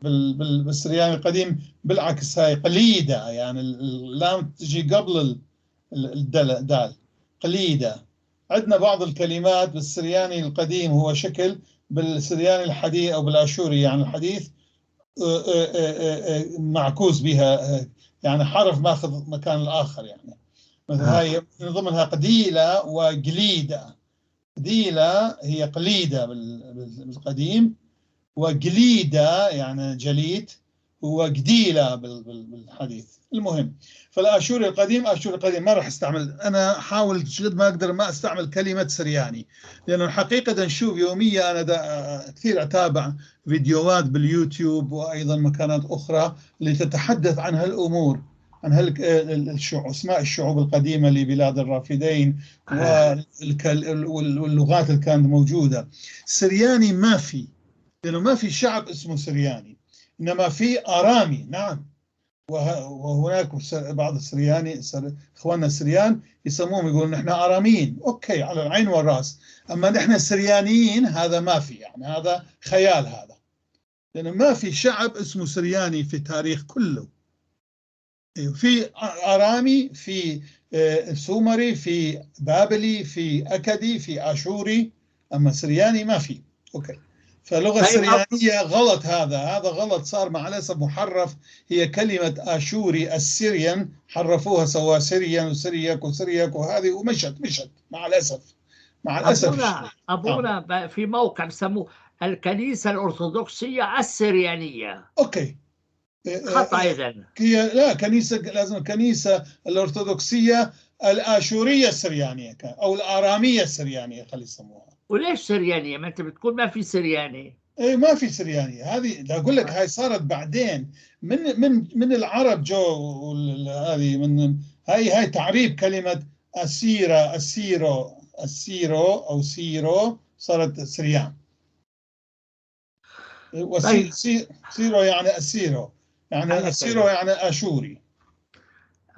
بالسرياني القديم بالعكس، هاي قليدة، يعني اللام تجي قبل الدال، قليدة. عندنا بعض الكلمات بالسرياني القديم هو شكل، بالسرياني الحديث أو بالآشوري يعني الحديث معكوس بها، يعني حرف ماخذ مكان الآخر. يعني مثل هاي من ضمنها قديلة وقليدة. قديلة هي قليدة بالقديم، وقليدة يعني جليد هو قديلة بالحديث. المهم فالآشوري القديم، آشوري القديم ما راح استعمل، أنا أحاول قد ما أقدر ما استعمل كلمة سرياني، لأنه الحقيقة نشوف يوميا، أنا كثير أتابع فيديوهات باليوتيوب وأيضا مكانات أخرى اللي تتحدث عن هالأمور، عن أسماء الشعوب القديمة لبلاد الرافدين واللغات اللي كانت موجودة. سرياني ما في، لأنه ما في شعب اسمه سرياني، إنما في آرامي. نعم، وهناك بعض السرياني، إخواننا السريان يسموهم، يقولون نحن آراميين. okay، على العين والرأس. أما نحن السريانيين هذا ما في، يعني هذا خيال هذا، لأنه ما في شعب اسمه سرياني في التاريخ كله. في آرامي، في سومري، في بابلي، في أكدي، في آشوري، أما سرياني ما في. okay، فاللغة السريانية غلط، هذا غلط، صار مع الأسف محرف. هي كلمة آشوري السريان حرفوها، سوا سريان وسريك وسريك وهذه، ومشت مشت مع الأسف، مع الأسف. أبونا في موقع بسموه الكنيسة الأرثوذكسية السريانية. okay، خطأ إذن. هي لا كنيسة، لازم الكنيسة الأرثوذكسية الآشورية السريانية أو الآرامية السريانية خلي يسموها. وليش سريانية؟ ما أنت بتقول ما في سرياني. إيه ما في سريانية، هذه أقول لك هاي صارت بعدين من من من العرب جو، هذه من هاي تعريب كلمة أسيرة، أسيرو، أسيرو أو سيرو، صارت سريان. سيرو يعني أسيرو، يعني أسيرو يعني آشوري.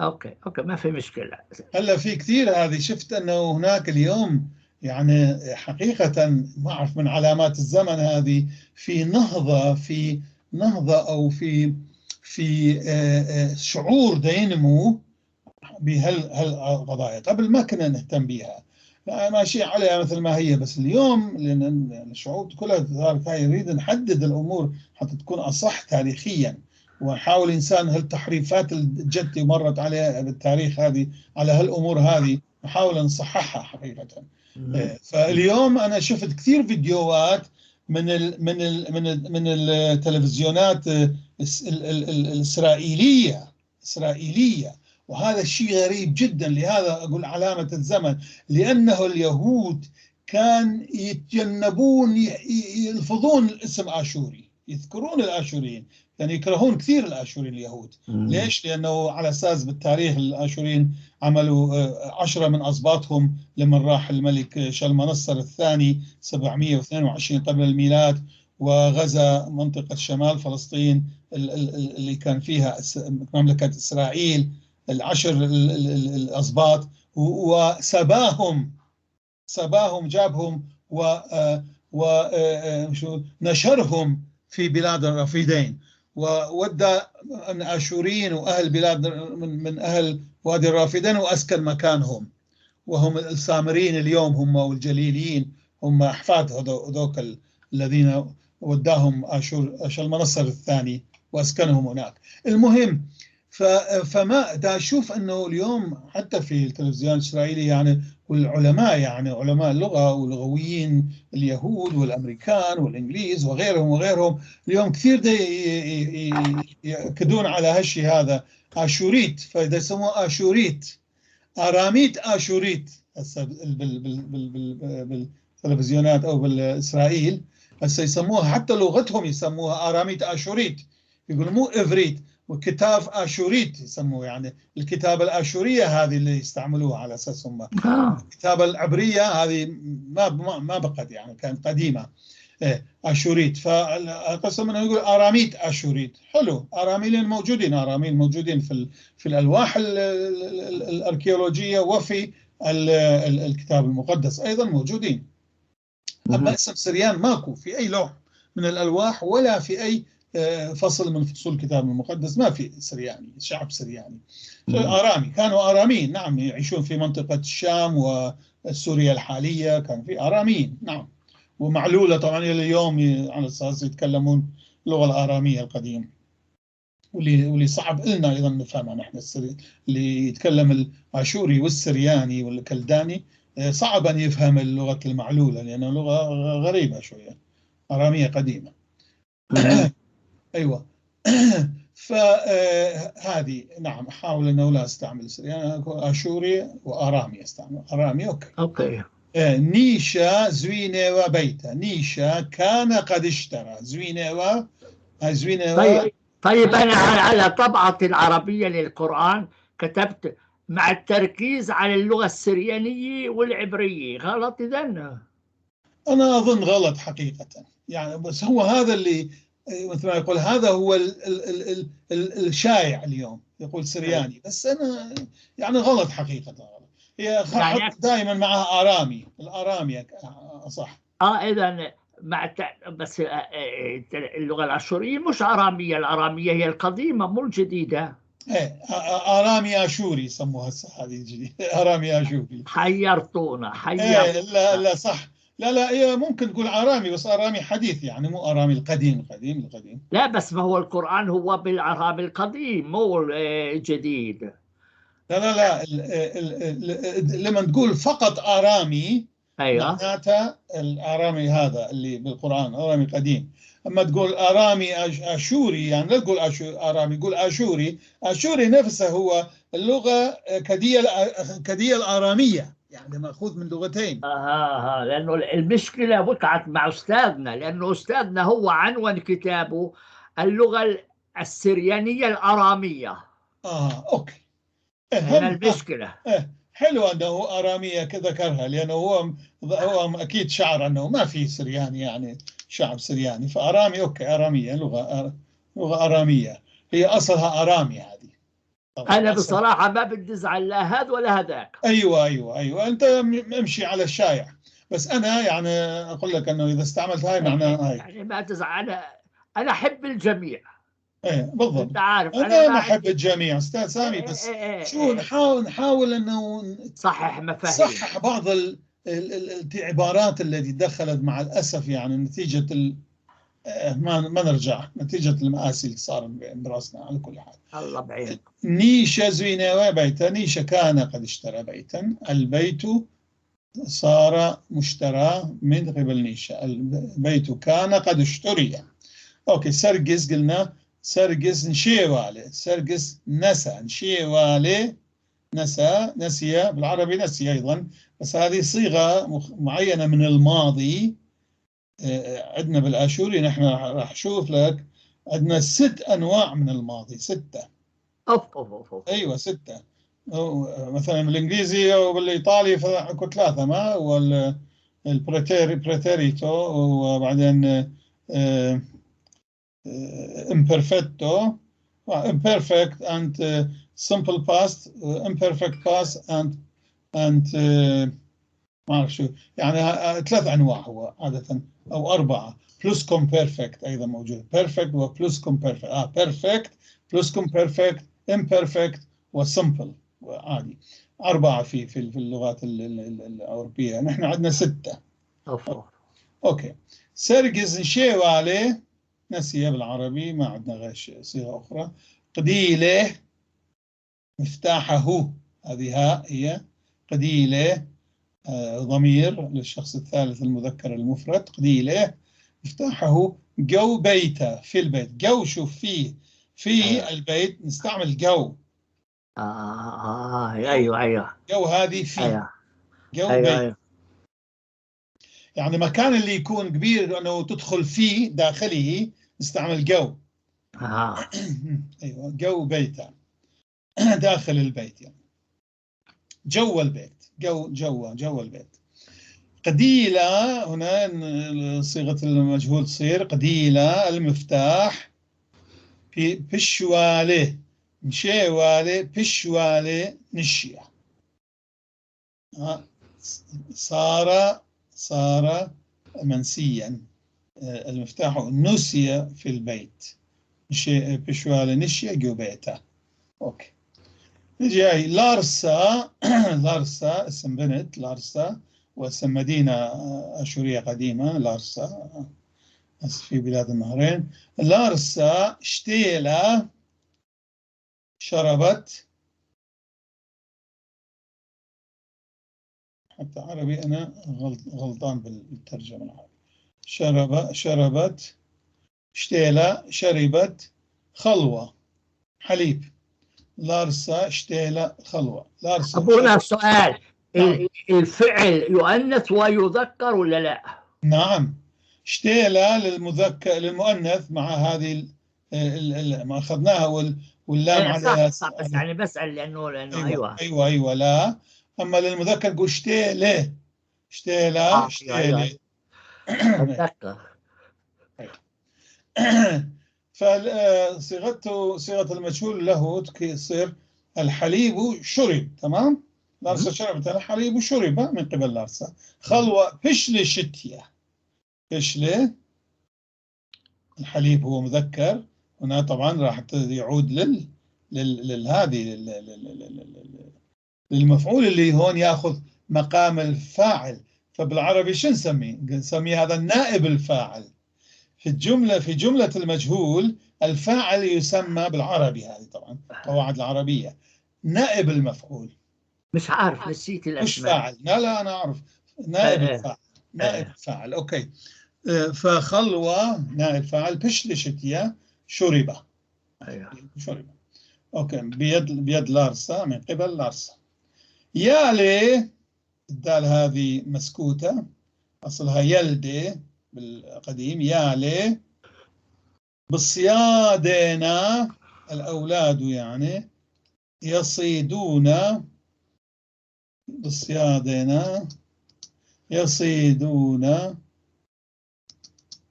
okay okay، ما في مشكلة. هلا في كثير هذه، شفت أنه هناك اليوم يعني حقيقة ما أعرف من علامات الزمن هذه، في نهضة، في نهضة أو في شعور دينمو بهالقضايا. قبل ما كنا نهتم بها، ماشي عليها مثل ما هي، بس اليوم لأن الشعوب كلها صارت هاي، نريد نحدد الأمور حتى تكون أصح تاريخيا، ونحاول إنسان هالتحريفات اللي جت ومرت عليها بالتاريخ هذه على هالأمور هذه نحاول نصححها حقيقة. فاليوم أنا شفت كثير فيديوهات من ال من ال من ال من التلفزيونات الإسرائيلية، وهذا الشيء غريب جدا. لهذا أقول علامة الزمن، لأنه اليهود كان يتجنبون يلفظون الاسم آشوري، يذكرون الآشوريين، يعني يكرهون كثير الآشوريين اليهود. ليش؟ لأنه على أساس بالتاريخ الآشوريين عملوا 10 من أسباطهم لما راح الملك شلمنصر الثاني 722 قبل الميلاد، وغزا منطقة شمال فلسطين اللي كان فيها مملكة إسرائيل، العشر الأسباط، وسباهم، سباهم جابهم ونشرهم في بلاد الرافدين، وودى من آشوريين وأهل بلاد من أهل وادي الرافدين وأسكن مكانهم، وهم السامريين اليوم هم والجليليين، هم أحفاد هذوك الذين وداهم آشور شلمنصر الثاني وأسكنهم هناك. المهم فما دا أشوف أنه اليوم حتى في التلفزيون الإسرائيلي يعني، والعلماء يعني علماء اللغة واللغويين اليهود والأمريكان والإنجليز وغيرهم وغيرهم، اليوم كثير دا يأكدون على هالشيء هذا، آشوريت، فإذا يسموه آشوريت، آراميت آشوريت هسه بالتلفزيونات أو بالإسرائيل هسه يسموها، حتى لغتهم يسموها آراميت آشوريت، يقولوا مو إفريت، وكتاب آشوريت يسموه، يعني الكتابة الآشورية هذه اللي يستعملوها على أساس هم الكتابة العبرية هذه ما بقت، يعني كانت قديمة. آشوريت، فقسم انه يقول آراميت آشوريت. حلو، آراميين موجودين، آراميين موجودين في الألواح الأركيولوجية وفي الكتاب المقدس أيضا موجودين. أما اسم سريان ماكو في أي لوح من الألواح ولا في أي فصل من فصول الكتاب المقدس، ما في سرياني، شعب سرياني. آرامي، كانوا آراميين نعم، يعيشون في منطقة الشام وسوريا الحالية، كان في آراميين نعم، ومعلولة طبعا إلى اليوم على أساس يتكلمون اللغة الآرامية القديمة، واللي صعب لنا أيضا نفهمها نحن، اللي يتكلم الآشوري والسرياني والكلداني صعب أن يفهم اللغة المعلولة، لأنها لغة غريبة شوية، آرامية قديمة. أيوة. فهذه نعم، أحاول أنه لا أستعمل سرياني، آشوري وآرامي أستعمل، آرامي okay. okay. نيشا زوينيوا بيتا، نيشا كان قد اشترى زوينيوا، زوينيوا. طيب أنا على طبعة العربية للقرآن كتبت مع التركيز على اللغة السريانية والعبرية، غلط إذن؟ أنا أظن غلط حقيقة يعني، بس هو هذا اللي مثل ما يقول، هذا هو ال ال ال ال الشائع اليوم، يقول سرياني، بس أنا يعني غلط حقيقة، غلط. هي يعني دائما معها آرامي، الآرامي صح. إذا مع بس اللغة الآشورية مش آرامية، الآرامية هي القديمة مو الجديدة. إيه، آرامي آشوري يسموها هسه هذه الجديدة، آرامي آشوري. حيرتونا حيرتونا. إيه لا لا صح، لا لا هي ممكن تقول آرامي، بس آرامي حديث يعني، مو آرامي القديم القديم القديم. لا بس ما هو القرآن هو بالآرامي القديم مو الجديد. لا لا لا، لما تقول فقط آرامي، أيوة، معناتها الآرامي هذا اللي بالقرآن آرامي قديم. أما تقول آرامي آشوري، يعني لا تقول آرامي، قول آشوري. آشوري نفسه هو اللغة كدية الآرامية، يعني مأخوذ من لغتين. لأنه المشكلة وقعت مع أستاذنا، لأنه أستاذنا هو عنوان كتابه اللغة السريانية الآرامية. أوكي. هنا المشكلة. حلو أنه آرامية ذكرها، لأنه هو أكيد شعر أنه ما في سرياني، يعني شعب سرياني، فآرامي okay، آرامية، لغة آرامية، هي أصلها آرامي هذه. أنا بصراحة ما بدي أزعل لا هذا ولا هذاك. أيوة أيوة أيوة، أنت امشي على الشايع، بس أنا يعني أقول لك أنه إذا استعملت هاي معناها هاي. يعني ما تزعل، أنا أحب الجميع. ايه بالضبط. انت عارف انا ما احب عندي- الجميع استاذ سامي، إيه بس إيه إيه شو إيه. نحاول انه صحح مفاهيم، نصحح بعض العبارات التي دخلت مع الاسف، يعني نتيجة ما نرجع نتيجة المآسي اللي صارت براسنا. على كل حال الله بعينك. نيشا زوينة بيتا، نيشا كان قد اشترى بيتا، البيت صار مشترى من قبل نيشا، البيت كان قد اشتري. okay. سرقس قلنا سرقس نشيوالي، سرقس نسى، نشيوالي نسى، نسي بالعربي نسي أيضا، بس هذه صيغة معينة من الماضي. عندنا بالآشوري نحن راح أشوف لك عندنا 6 أنواع من الماضي، 6. أوف أوف أوف أوف. أيوة 6. مثلا بالإنجليزي وبالإيطالي فأكو 3، ما هو ال preterito، وبعدين imperfetto، imperfect and simple past، imperfect past and ما أعرف شو، يعني 3 أنواع هو عادة أو 4. pluscuamperfect أيضا موجود، perfect و pluscuamperfect، perfect pluscuamperfect imperfect و simple عادي، 4 في اللغات الأوروبية. نحن عندنا 6. أوف. okay. سرقز نشيوالي نسي بالعربي، ما عندنا غير صيغة أخرى. قديلة مفتاحه، هذه هاء هي قديلة، ضمير للشخص الثالث المذكر المفرد. قديلة مفتاحه جو بيته، في البيت. جو شوف فيه في البيت نستعمل جو. ايوه ايوه جو هذه في. أيوة. جو أيوة. بيت. أيوة. يعني مكان اللي يكون كبير انه تدخل فيه داخله نستعمل جو. ايوه جو بيته، داخل البيت، يعني جو البيت، جو جو جو البيت. قديلة هنا صيغة المجهول تصير قديلة المفتاح في بشوالي، مشيوالي بشوالي نشيا. صار منسيا، المفتاح نسي في البيت. بشوالي نشيا جو بيته. okay. نجي هاي لارسا. لارسا اسم بنت، لارسا واسم مدينة أشورية قديمة، لارسا في بلاد النهرين. لارسا شتيلة شربت، حتى عربي أنا غلطان بالترجمة العربية. شربت شتيلة، شربت خلوة حليب. لارسا شتيلة خلوة. لارسا أبونا سؤال، نعم. الفعل يؤنث ويذكر ولا لا؟ نعم، شتيلة للمذكر للمؤنث مع هذه ما أخذناها واللام عليها. صح، بس يعني بسأل لأنه أيوة. أيوة أيوة لا، أما للمذكر نقول شتيلة، شتيلة شتيلة. أتذكر. فصيغته صيغة المجهول له تصير الحليب شرب، تمام؟ لارسا شربت الحليب شرب من قبل لارسا. خلوة بشلي شتية، بشلي الحليب هو مذكر هنا طبعا راح يعود لل للهذه للمفعول اللي هون ياخذ مقام الفاعل. فبالعربي شو نسميه؟ نسميه هذا النائب الفاعل. في الجملة، في جملة المجهول الفاعل يسمى بالعربي، هذه طبعا قواعد العربية، نائب المفعول. مش عارف، نسيت الأسماء. مش فاعل، لا لا أنا أعرف، نائب الفاعل، نائب الفاعل. okay. فخلوة نائب فاعل، بشلشتيا شرب. أيوه شرب. okay. بيد لارسا، من قبل لارسا. يالي، الدال هذه مسكوتة، أصلها يلدي بالقديم. يالي بصيادنا الأولاد، يعني يصيدون، بصيادنا يصيدون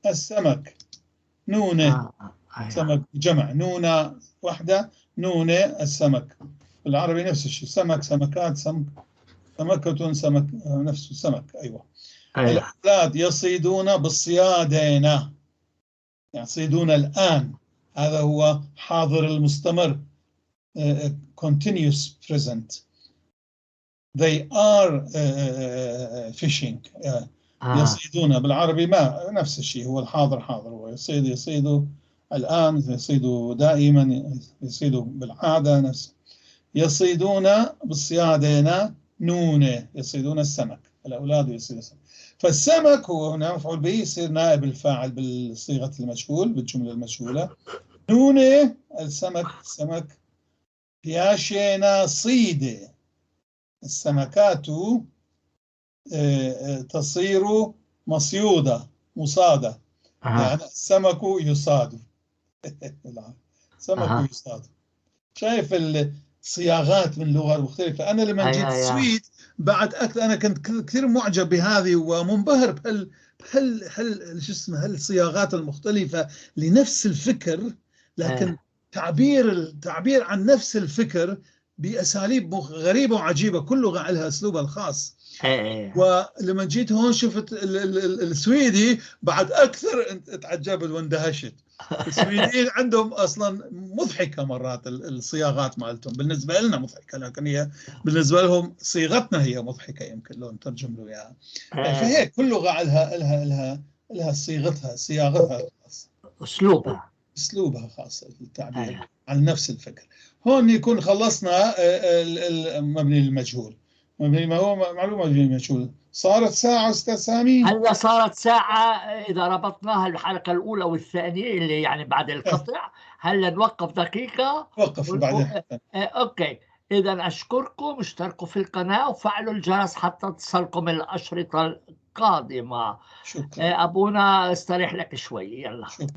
السمك. نونة سمك جمع، نونة واحدة، نونة السمك. بالعربي نفس الشيء، سمك سمكات سمك سمكة سمك، نفس السمك. أيوة. الأولاد يصيدون بصيادنا، يعني يصيدون الآن. هذا هو حاضر المستمر، continuous present. they are fishing. يصيدون بالعربي ما نفس الشيء، هو الحاضر حاضر، هو يصيد، يصيد الآن، يصيد دائما، يصيد بالعادة، نفس يصيدون بالصيادين نون، يصيدون السمك، الأولاد يصيدون السمك. فالسمك هو هنا مفعول به، يصير نائب الفاعل بالصيغة المجهول، بالجملة المجهولة. نون السمك، السمك بياشينا صيد، السمكات تصير مصيودة، مصادة. يعني السمك يصاد، السمك يصاد. شايف الصياغات من لغات مختلفة؟ أنا لما جيت السويد بعد أكثر، أنا كنت كثير معجب بهذه ومنبهر بهال هال شو اسمه هالصياغات المختلفة لنفس الفكر، لكن التعبير عن نفس الفكر باساليب غريبة وعجيبه، كل لغة لها اسلوبها الخاص. ولما جيت هون شفت السويدي بعد اكثر تعجبت واندهشت. السويديين عندهم اصلا مضحكة مرات الصياغات مالتهم، بالنسبة لنا مضحكة، لكن هي بالنسبة لهم صيغتنا هي مضحكة يمكن لو نترجم له اياها. فهيك كل لغة لها صيغتها، صياغتها الخاصة، اسلوبها. اسلوبها الخاص في التعبير عن نفس الفكر. هون يكون خلصنا المبني للمجهول. مبني ما هو معلومة مبني للمجهول. صارت ساعة أستاذ سامي؟ هلا صارت ساعة إذا ربطناها الحلقة الأولى والثانية اللي يعني بعد القطع. هلا نوقف دقيقة. وقف بعدين. okay، إذا أشكركم، اشتركوا في القناة وفعلوا الجرس حتى تصلكم الأشرطة القادمة. شكرا. أبونا استريح لك شوي، يلا. شكرا.